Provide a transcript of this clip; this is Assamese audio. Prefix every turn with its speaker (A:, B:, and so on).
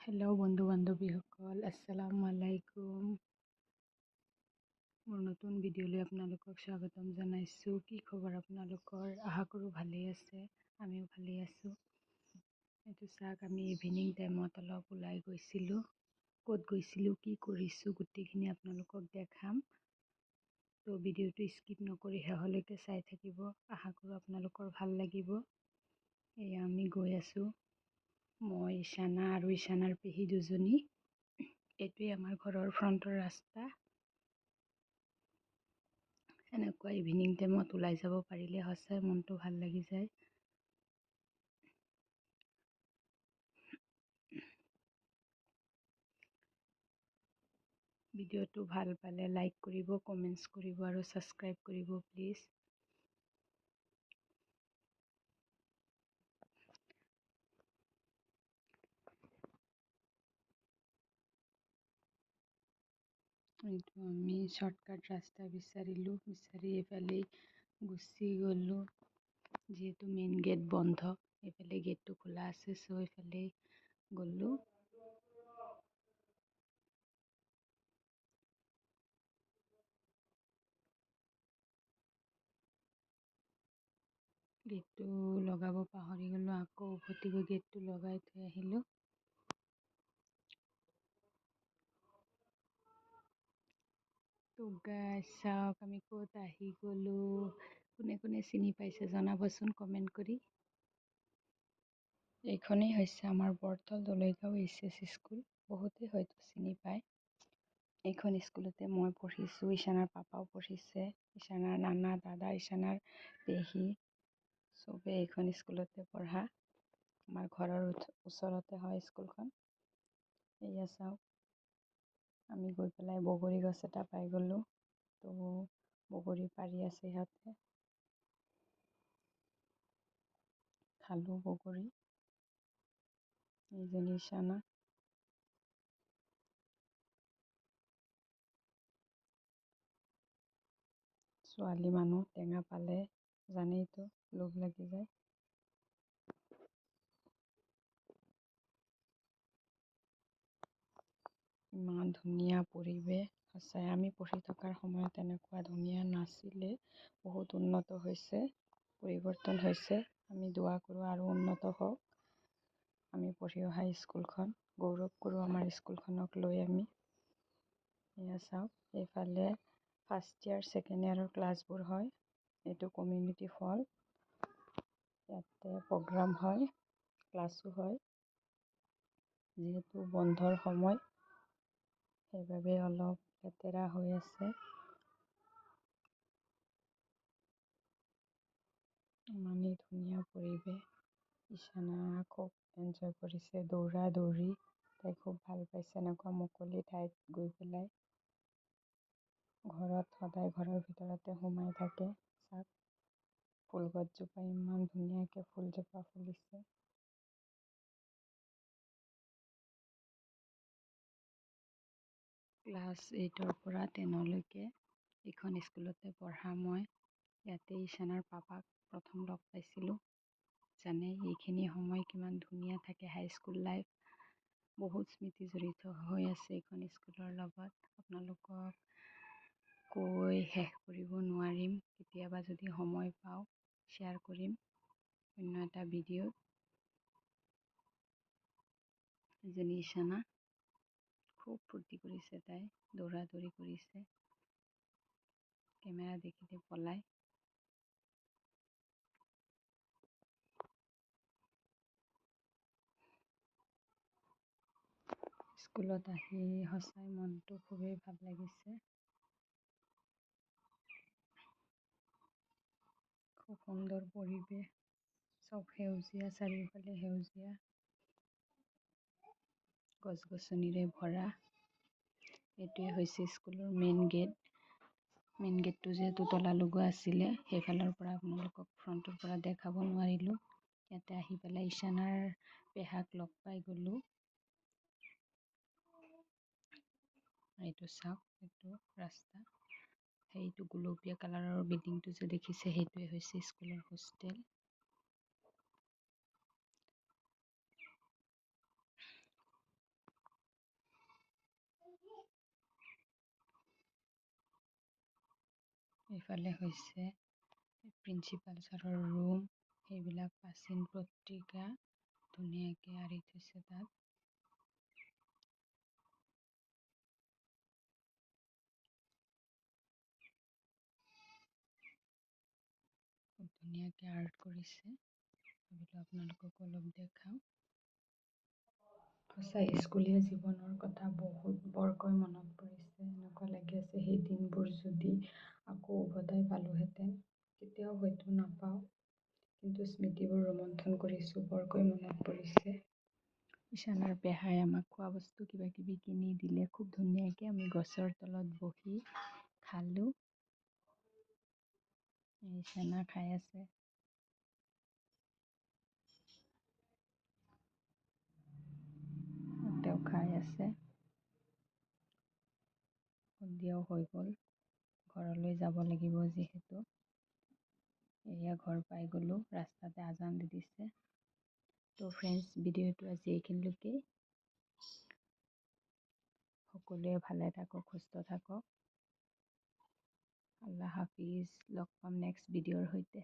A: হেল্ল' বন্ধু বান্ধৱীসকল, আসসালামু আলাইকুম। মোৰ নতুন ভিডিঅ'লৈ আপোনালোকক স্বাগতম জনাইছোঁ। কি খবৰ আপোনালোকৰ? আশা কৰোঁ ভালেই আছে, আমিও ভালেই আছোঁ। এইটো চাওক, আমি ইভিনিং টাইমত অলপ ওলাই গৈছিলোঁ। ক'ত গৈছিলোঁ, কি কৰিছোঁ, গোটেইখিনি আপোনালোকক দেখাম। তো ভিডিঅ'টো স্কিপ নকৰি শেহলৈকে চাই থাকিব, আশা কৰোঁ আপোনালোকৰ ভাল লাগিব। এয়া আমি গৈ আছোঁ, মই, ঈশানা আৰু ঈশানাৰ পেহী দুজনী। এইটোৱে আমাৰ ঘৰৰ ফ্ৰণ্টৰ ৰাস্তা। এনেকুৱা ইভিনিং টাইমত ওলাই যাব পাৰিলে সঁচাই মনটো ভাল লাগি যায়। ভিডিঅ'টো ভাল পালে লাইক কৰিব, কমেণ্টছ কৰিব আৰু ছাবস্ক্ৰাইব কৰিব প্লিজ। এইটো আমি শ্বৰ্টকাট ৰাস্তা বিচাৰিলোঁ, বিচাৰি এইফালেই গুচি গ'লোঁ। যিহেতু মেইন গেট বন্ধ, এইফালে গেটটো খোলা আছে, চ' এইফালেই গ'লোঁ। গেটটো লগাব পাহৰি গ'লোঁ, আকৌ উভতি গৈ গেটটো লগাই থৈ আহিলোঁ। তো গাইজ চাওক, আমি ক'ত আহি গ'লোঁ। কোনে কোনে চিনি পাইছে জনাবচোন কমেণ্ট কৰি। এইখনেই হৈছে আমাৰ বৰতল দলৈগাঁও এইচ এছ স্কুল, বহুতেই হয়তো চিনি পায়। এইখন স্কুলতে মই পঢ়িছোঁ, ঈশানাৰ পাপাও পঢ়িছে, ঈশানাৰ নানা, দাদা, ঈশানাৰ পেহী চবেই এইখন স্কুলতে পঢ়া। আমাৰ ঘৰৰ ওচৰতে হয় স্কুলখন। এয়া চাওক, আমি গৈ পেলাই বগৰী গছ এটা পাই গ'লোঁ। তো বগৰী পাৰি আছে সিহঁতে, খালোঁ বগৰী। এইজনী ঈশানা। ছোৱালী মানুহ, টেঙা পালে জানেইতো লোভ লাগি যায়। ইমান ধুনীয়া পৰিৱেশ, সঁচাই আমি পঢ়ি থকাৰ সময়ত এনেকুৱা ধুনীয়া নাছিলে। বহুত উন্নত হৈছে, পৰিৱৰ্তন হৈছে। আমি দোৱা কৰোঁ আৰু উন্নত হওক। আমি পঢ়ি অহা স্কুলখন, গৌৰৱ কৰোঁ আমাৰ স্কুলখনক লৈ আমি। এয়া চাওক, এইফালে ফাৰ্ষ্ট ইয়াৰ ছেকেণ্ড ইয়াৰৰ ক্লাছবোৰ হয়। এইটো কমিউনিটি হল, ইয়াতে প্ৰগ্ৰাম হয়, ক্লাছো হয়। যিহেতু বন্ধৰ সময়, সেইবাবে অলপ লেতেৰা হৈ আছে। ইমানেই ধুনীয়া পৰিৱেশ। ঈশানা খুব এনজয় কৰিছে, দৌৰা দৌৰি। তাই খুব ভাল পাইছে এনেকুৱা মুকলি ঠাইত গৈ পেলাই। ঘৰত সদায় ঘৰৰ ভিতৰতে সোমাই থাকে। চাওক, ফুলগছজোপা ইমান ধুনীয়াকৈ ফুলজোপা ফুলিছে। ক্লাছ 8ৰ পৰা 10লৈকে এইখন স্কুলতে পঢ়া মই। ইয়াতে ঈশানাৰ পাপাক প্ৰথম লগ পাইছিলোঁ। জানে এইখিনি সময় কিমান ধুনীয়া থাকে, হাইস্কুল লাইফ। বহুত স্মৃতি জড়িত হৈ আছে এইখন স্কুলৰ লগত। আপোনালোকক কৈ শেষ কৰিব নোৱাৰিম। কেতিয়াবা যদি সময় পাওঁ শ্বেয়াৰ কৰিম অন্য এটা ভিডিঅ'ত। এজনী ঈশানা খুব ফূৰ্তি কৰিছে, তাই দৌৰা দৌৰি কৰিছে, কেমেৰা দেখিলে পলায়। স্কুলত আহি সঁচাই মনটো খুবেই ভাল লাগিছে। খুব সুন্দৰ পৰিৱেশ, চব সেউজীয়া, চাৰিওফালে সেউজীয়া, গছ গছনিৰে ভৰা। এইটোৱে হৈছে স্কুলৰ মেইন গেট। মেইন গেটটো যিহেতু তলা লগোৱা আছিলে, সেইফালৰ পৰা আপোনালোকক ফ্ৰণ্টৰ পৰা দেখাব নোৱাৰিলোঁ। ইয়াতে আহি পেলাই ঈশানাৰ পেহাক লগ পাই গ'লোঁ। এইটো চাওক, এইটো ৰাস্তা, সেইটো গুলপীয়া কালাৰৰ বিল্ডিংটো যে দেখিছে, সেইটোৱে হৈছে স্কুলৰ হোষ্টেল। এইফালে হৈছে প্ৰিন্সিপাল ছাৰৰ ৰুম। সেইবিলাক প্ৰাচীন পত্ৰিকা ধুনীয়াকৈ আঁৰি থৈছে তাত। খুব ধুনীয়াকৈ আৰ্ট কৰিছে। ভাবিলোঁ আপোনালোককো অলপ দেখাওঁ। সঁচাই স্কুলীয়া জীৱনৰ কথা বহুত বৰকৈ মনত পৰিছে। এনেকুৱা লাগি আছে সেই দিনবোৰ যদি আকৌ উভতাই পালোঁহেঁতেন। কেতিয়াও হয়তো নাপাওঁ, কিন্তু স্মৃতিবোৰ ৰোমন্থন কৰিছোঁ, বৰকৈ মনত পৰিছে। ঈশানাৰ পেহাই আমাক খোৱা বস্তু কিবা কিবি কিনি দিলে। খুব ধুনীয়াকৈ আমি গছৰ তলত বহি খালোঁ। ঈশানা খাই আছে। তেওঁ খাই আছে। সন্ধিয়াও হৈ গ'ল, ঘৰলৈ যাব লাগিব যিহেতু। এয়া ঘৰ পাই গ'লোঁ, ৰাস্তাতে আজান দি দিছে। তো ফ্ৰেণ্ডছ, ভিডিঅ'টো আজি এইখিনিলৈকে। সকলোৱে ভালে থাকক, সুস্থ থাকক। আল্লাহ হাফিজ। লগ পাম নেক্সট ভিডিঅ'ৰ সৈতে।